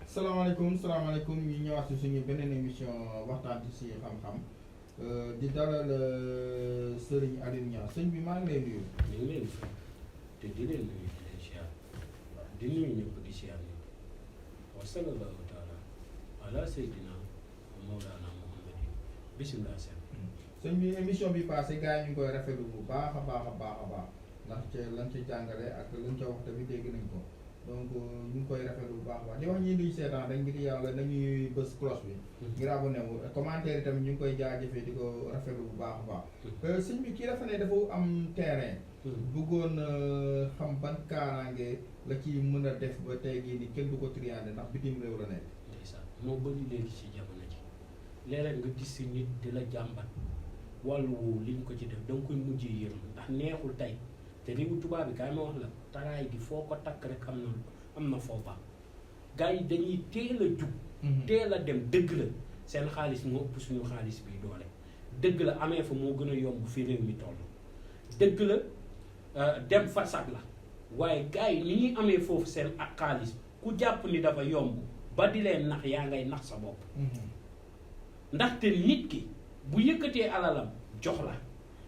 salaamaaleykum ñu ñëwaat ci suñu beneen émission waxtaan ci xam-xam di dalal Serigne Alioune Niang sëñ bi maa ngi lay nuyu. ñu ngi leen di fay te di leen nuyu di leen siyaar di nuyu ñëpp di siyaar ñëpp wa sallallahu taala ala sayyidina mawlana muhammadin bismillah sëñ bi émission bi passé gars yi ñu ngi koy rafetlu bu baax a baax a baax a baax ndax ca lañ ca jàngale ak lañ ca wax tamit dégg nañ ko. donc ñu ngi koy rafetlu bu baax a baax di wax ñi luy seetaan rek ngir yàlla nañuy bës cloche bi ngir abonné wu commentaire yi tamit ñu ngi koy jaajëfee di ko rafetlu bu baax a baax sëñ bi kii dafa ne dafa am terrain bëggoon xam ban kaaraange la ci mën a def ba tey jii ni kenn du ko triandé ndax bitim réew la nekk ndeysaan moo bëri léegi ci jamono ji léeg-léeg nga gis si nit di la jàmbat wàllu woowu liñ ko ci def da nga koy mujjee yërëm ndax neexul tey te réewu tubaab bi kaay ma wax la taraay gi foo ko takk rek am na foo baax gars yi dañuy teel a jug teel a dem dëgg la seen xaalis moo ëpp suñu xaalis bi doole dëgg la amee fa moo gën a yomb fi réew mi toll dëgg la dem fa sag la waaye gars yi ni ñuy amee foofu seen ak xaalis ku jàpp ni dafa yomb ba di leen nax yaa ngay nax sa bopp ndaxte nit ki bu yëkkatee alalam jox la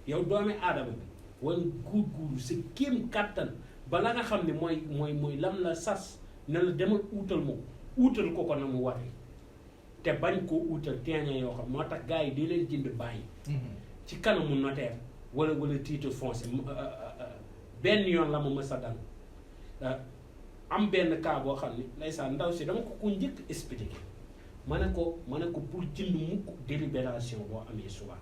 yow doomi aadama bi wan guur sa kéem kàttan ba la nga xam ne mooy lam la sas ne la demal uutal moom uutal ko na mu waree te bañ koo uutal teeñee yoo xam moo tax gars yi di leen jënd bàyyi ci kanamu notaire wala titre foncier benn yoon la ma mës a dal am benn cas boo xam ne ndeysaan ndaw si dama ko njëkk expliqué ma ne ko pour jënd mukk délibération boo amee choix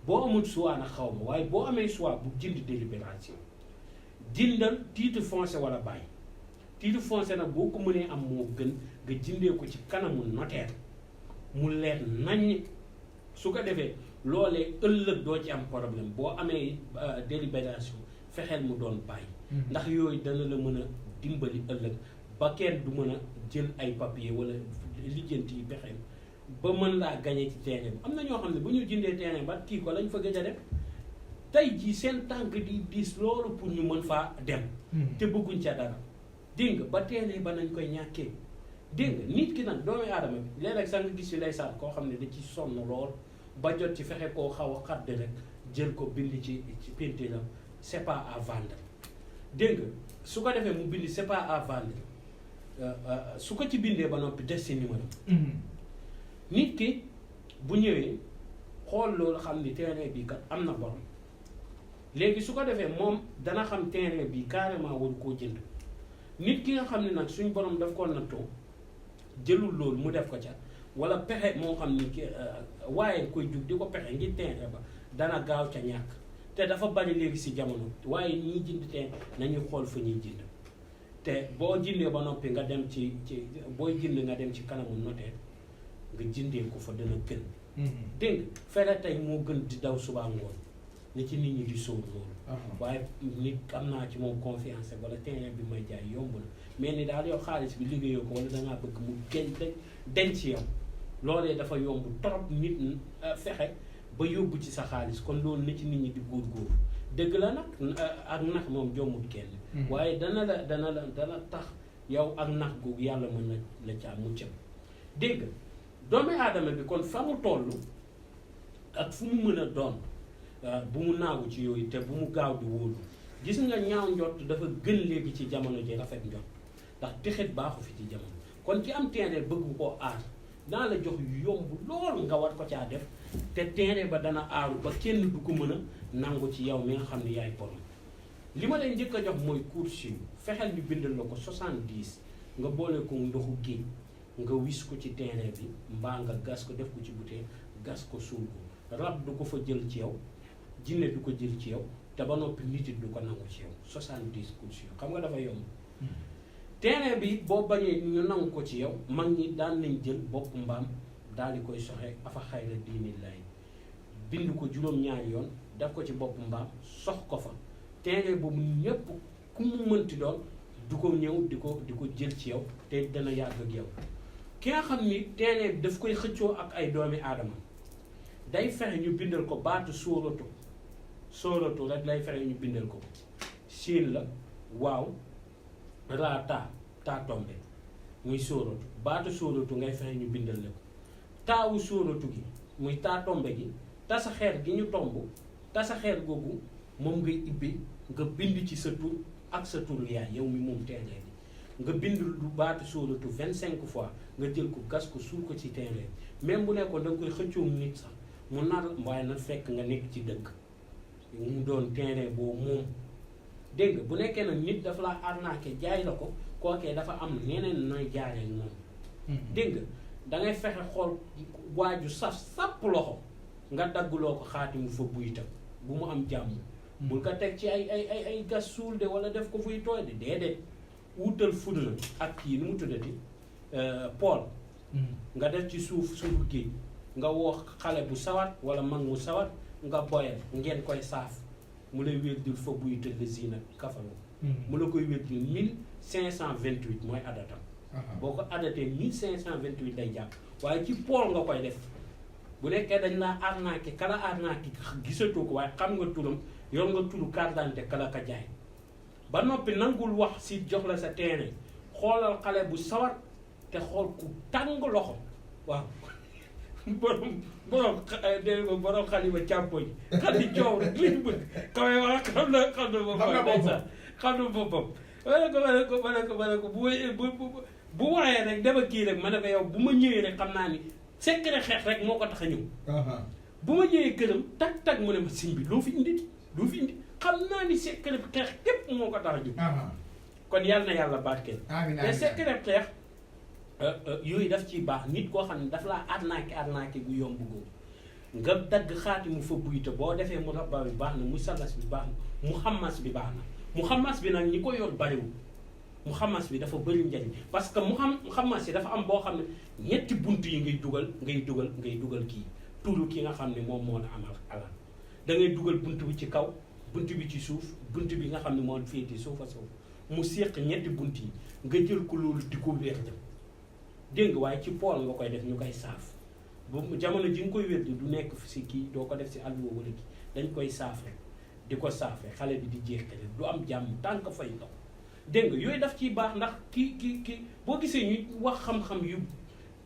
boo amul choix na xaw ma waaye boo amee choix bu jënd délibération jëndal titre foncier wala bàyyi titre foncier nag boo ko mënee am moo gën nga jëndee ko ci kanamu notaire mu leer naññ su ko defee loolee ëllëg doo ci am problème boo amee délibération fexeel mu doon bàyyi ndax yooyu dana la mën a dimbali ëllëg ba kenn du mën a jël ay papier wala lijjanti yi pexeel ba mën laa gañe ci terrain bi am na ñoo xam ne bu ñu jëndee terrain ba kii ko lañ fa gëj a def tey jii seen tànk di diis loolu pour ñu mën faa dem te bëgguñ ca dara dégg nga ba terrain ba nañ koy ñàkkee dégg nga nit ki nag doomi aadama bi léeg-léeg sax nga gis ci ndeysaan koo xam ne da ci sonn lool ba jot ci fexe koo xaw a xadd rek jël ko bind ci peinture am c'est pas à vendre dégg nga su ko defee mu bind c'est pas à vendre su ko ci bindee ba noppi des ci numéro nit ki bu ñëwee xool loolu xam ni terrain bii kat am na borom léegi su ko defee moom dana xam terrain bii carrément waru koo jënd nit ki nga xam ne nag suñ borom daf ko nattoo jëlul loolu mu def ko ca wala pexe moo xam ni waaye koy jug di ko pexe ngir terrain ba dana gaaw ca ñàkk te dafa bari léegi si jamono waaye ñiy jënd terrain nañuy xool fa ñuy jënd te boo jëndee ba noppi nga dem ci booy jënd nga dem ci kanamu notaire nga jëndee ko fa dana gën dégg nga fere tey moo gën di daw subaa ngoon ni ci nit ñi di sóor loolu waaye nit am naa ci moom confiance wala terrain bi may jaay yomb na mais ni daal yow xaalis bi liggéeyoo ko wala dangaa bëgg mu denc ci yow loolee dafa yomb trop nit fexe ba yóbbu ci sa xaalis kon loolu na ci nit ñi di góor dëgg la nag ak nax moom jommut kenn waaye dana tax yow ak nax googu yàlla mën na la caa muccam dégg nga doomi aadama bi kon fa mu toll ak fu mu mën a doon bu mu naagu ci yooyu te bu mu gaaw di wóolu gis nga ñaaw njott dafa gën léegi ci jamono ji rafet njott ndax texet baaxu fi ci jamono kon ci am terrain bëgg koo aar dana la jox yomb lool nga war ko caa def te terrain ba dana aaru ba kenn du ko mën a nangu ci yow mi nga xam ne yaay borom li ma leen njëkk a jox mooy cours yi fexeel ñu bindal la ko 70 nga boole ko ndoxu géej nga wis ko ci terrain bi mbaa nga gas ko def ko ci bouteille gas ko suul ko rab du ko fa jël ci yow jinne du ko jël ci yow te ba noppi nit du ko nangu ci yow 70 cours yi xam nga dafa yomb terrain bi boo bañee ñu nangu ko ci yow mag ñi daan nañ jël bopp mbaam daal di koy soxe afa xayra diini lay bind ko juróom-ñaari yoon def ko ci bopp mbaam sox ko fa terrain boobu ñëpp ku mu mënti doon du ko ñëw di ko jël ci yow te dana yàgg ak yow. ki nga xam ni terrain bi daf koy xëccoo ak ay doomi aadama day fexe ñu bindal ko baatu sóoratu rek lay fexe ñu bindal ko siin la waaw raa taa tombe muy sóoratu baatu sóoratu ngay fexe ñu bindal la ko taawu sóoratu gi muy taa tombe gi tasa xeer gi ñu tomb tasa xeer googu moom ngay ibbi nga bind ci sa tur ak sa tur yaay yow mi moom terrain bi nga bind lu baatu sóoratu 25 fois nga jël ko gas ko suul ko ci terrain même bu nekkoon da nga koy xëccoo nit sax mu nar waaye na fekk nga nekk ci dëkk mu doon terrain boobu moom dégg nga bu nekkee nag nit dafa la arnaqué jaay la ko kookee dafa am neneen nooy jaaree moom dégg nga da ngay fexe xool waaju sàpp loxo nga dagguloo ko xaatimu fa buy tam bu mu am jàmm bul ko teg ci ay gas suul de wala def ko fuy tooy de déedéet wutal fudna ak kii nu mu tuddati pool nga def ci suuf géej nga woo xale bu sawat wala mag mu sawat nga boyal ngeen koy saaf mu lay wérdil fa buy tëdd zina kafalo mu la koy wérdil 1528 mooy adatam boo ko adatee 1528 day jàpp waaye ci pool nga koy def bu nekkee dañ laa arnaqué kala arnaqué gisatoo ko waaye xam nga turam yor nga turu carte d'identité kala ka jaay ba noppi nangul wax si jox la sa terrain xoolal xale bu sawat te xool ku tàng loxo waaw borom xalima càmpo yi xam ni coow rek li ñu bëgg kawee wax xam na boppam ma ne ko bu waxee rek dama kii rek ma ne ko yow bu ma ñëwee rek xam naa ni secret xeex rek moo ko tax a ñëw bu ma ñëwee këram tag mu ne ma sim bi loo fi indi xam naa ni secret xeex képp moo ko tax a jóg kon yàlla na yàlla barkeel te secret xeex yooyu daf ciy baax nit koo xam ne daf laa arnaqué gu yomb googu nga dagg xaati mu fa buyte boo defee mu rabba bi baax na mu salas bi baax na mu xamas bi baax na mu xamas bi nag ñi ko yor bariwul mu xamas bi dafa bëri njariñ parce que mu xamas yi dafa am boo xam ne ñetti bunt yi ngay dugal kii turu ki nga xam ne moom moo la amal alal da ngay dugal bunt bi ci kaw bunt bi ci suuf bunt bi nga xam ne moo féeti suufa suuf mu séq ñetti bunt yi nga jël ko loolu di ko wér dem dégg nga waaye ci pool nga koy def ñu koy saaf bu jamono ji nga koy wér du nekk si kii doo ko def si àll wala kii dañ koy saaf rek di ko saafee xale bi di jeexale du am jàmm tànk fay ndox dégg nga yooyu daf ciy baax ndax kii boo gisee ñu wax xam-xam yu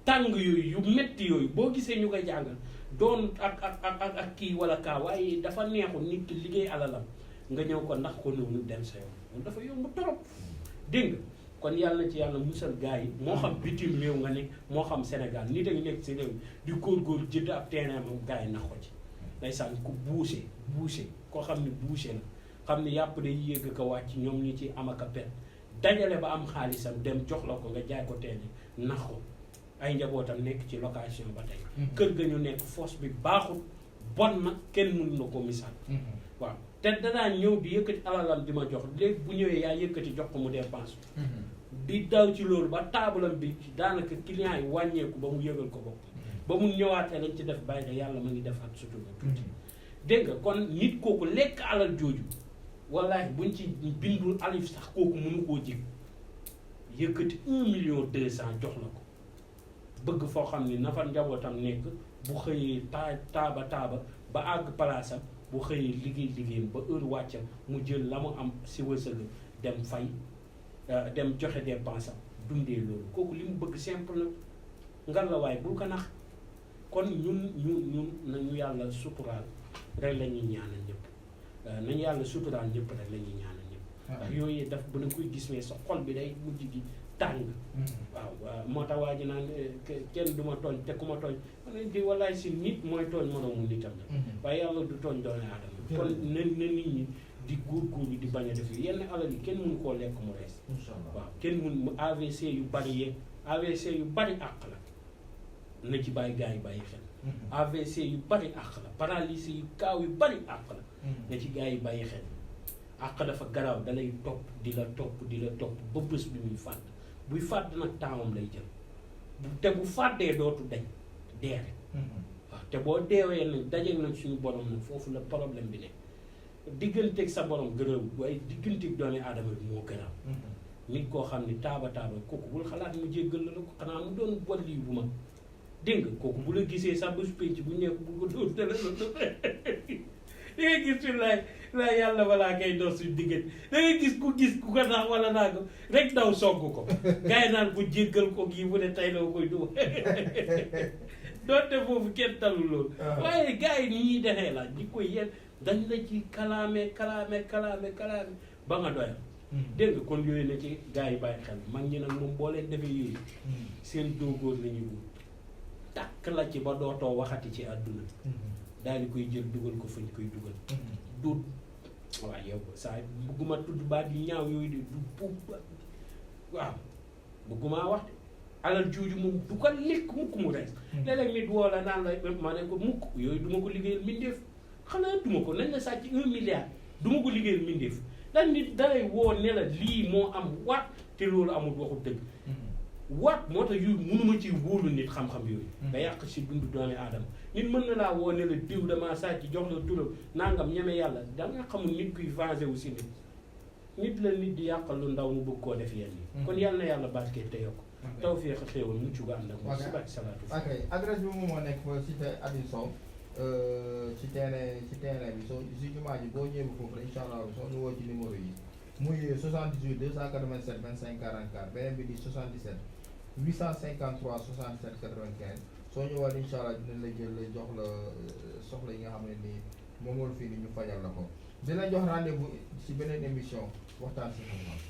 tàng yooyu yu metti yooyu boo gisee ñu koy jàngal doon ak kii wala kaa waaye dafa neexul nit ki liggéey alalam nga ñëw ko ndax ko noonu dem sa yoon dafa yomb torop dégg nga kon yàlla na ci yàlla musal gars yi moo xam bitim réew nga nekk moo xam Sénégal nit a ngi nekk si réew di góor jënd ab terrain moom gars yi nax ko ci ndeysaan ku bouché koo xam ne bouché la xam ne yàpp day yéeg ko wàcc ñoom ñi ci am ak a pet dajale ba am xaalisam dem jox la ko nga jaay ko terrain nax ko ay njabootam nekk ci location ba tey kër ga ñu nekk fosse bi baaxul bon na kenn mënu na ko misaal waaw te danaa ñëw di yëkkati alalam di ma jox léegi bu ñëwee yaa yëkkati jox ko mu dépense di daw ci loolu ba taabalam bi daanaka client yi wàññeeku ba mu yëgal ko bopp ba mu ñëwaatee lañ ci def bàyyi da yàlla ma ngi defaat surtout tuuti dégg nga kon nit kooku lekk alal jooju wallaahi buñ ci bindul alif sax kooku mënu koo jig yëkkati 1,200,000 jox la ko bëgg foo xam ni na fa njabootam nekk bu xëyee taaba ba àgg palaasam bu xëyee liggéeyam ba heure wàccam mu jël la mu am si wërsëg dem fay dem joxe dépense am dundee loolu kooku li mu bëgg simple na ngal la waaye bul ko nax kon ñun nañu yàlla suturaal rek la ñuy ñaanal ñëpp nañu yàlla suturaal ñëpp rek la ñuy ñaanal ñëpp ndax yooyu daf ba na koy gis mais sa xol bi day mujj gi tàng waaw moo tax waa ji naan kenn du ma tooñ te ku ma tooñ man di wallaay si nit mooy tooñ moroomu nitam la waaye yàlla du tooñ doomu aadama kon na nit ñi di góorgóorlu di bañ a def yenn alal yi kenn mënu koo lekk mu rees waaw kenn mun AVC yu bari yeeg AVC yu bari àq la na ci bàyyi gars yi bàyyi xel AVC yu bari àq la paralysie yu kaaw yu bari àq la na ci gars yi bàyyi xel àq dafa garaaw dalay topp di la topp ba bés bi muy fàdd buy fàdd nag taawam lay jël te bu fàddee dootu dañ dee rek waaw te boo deewee nag dajeeg nag suñu borom nag foofu la problème bi ne digganteeg sa borom gërëm waaye digganteeg doomi aadama bi moo gërëm. nit koo xam ni taaba kooku bul xalaat mu jéggal la ko xanaa mu doon wàlli bu ma dégg nga kooku bu la gisee sax bés penc bu nekk bu ko dóor dala da ngay gis fi la yàlla walaa kay dox suñu diggante da ngay gis ku ko nax wala naa ko rek daw sogg ko gars yi naan ko jéggal ko kii bu ne tey la koy duma doonte foofu kenn talul loolu waaye gars yi ni ñuy defee la di koy yéen dañ la ci kalaame ba nga doyal dégg nga kon yooyu na ci gars yi bàyyi xel mag ñi nag moom boo leen defee yooyu seen dóogóor la ñuy wut tàkk la ci ba dootoo waxati ci àdduna daal di koy jël dugal ko fañ koy dugal du waaw yow saa bëgguma tudd baat yu ñaaw yooyu de du puub waaw bëgguma wax de alal jooju moom du ko lekk mukk mu rees léeg-léeg nit woo la naan la ma ne ko mukk yooyu duma ko liggéeyal mbindeef xanaa duma ko nañ la sàcc 1 milliard duma ko liggéeyal mbindeef dañ nit dalay woo ne la lii moo am waat te loolu amul waxu dëgg waat moo tax yooyu mënuma ci wóolu nit xam-xam yooyu nga yàq si dundu doomi aadama nit mën na laa woo ne la diw damaa sàcc jox la turam nangam ñeme yàlla da nga xamul nit kuy vengé wu si nit la nit di yàqal lu ndaw mu bëgg koo def yenn yi kon yàlla na yàlla barke te yokk tawfeex a xéewal mucc gu ànd ak moom si bàcc salaatu ok adresse bi moom moo nekk fa cité Adil Sow ci terrain bi soo si jumaa ji boo ñëwee foofu incha allah soo ñu woo ci numéro yi muy 78 287 25 44 beneen bi di 77 853 67 95 soo ñëwaat incha allah dinañ la jël jox la soxla yi nga xam ne nii moom la fii ni ñu fajal la ko dinañ jox rendez-vous ci beneen émission waxtaan si xam-xam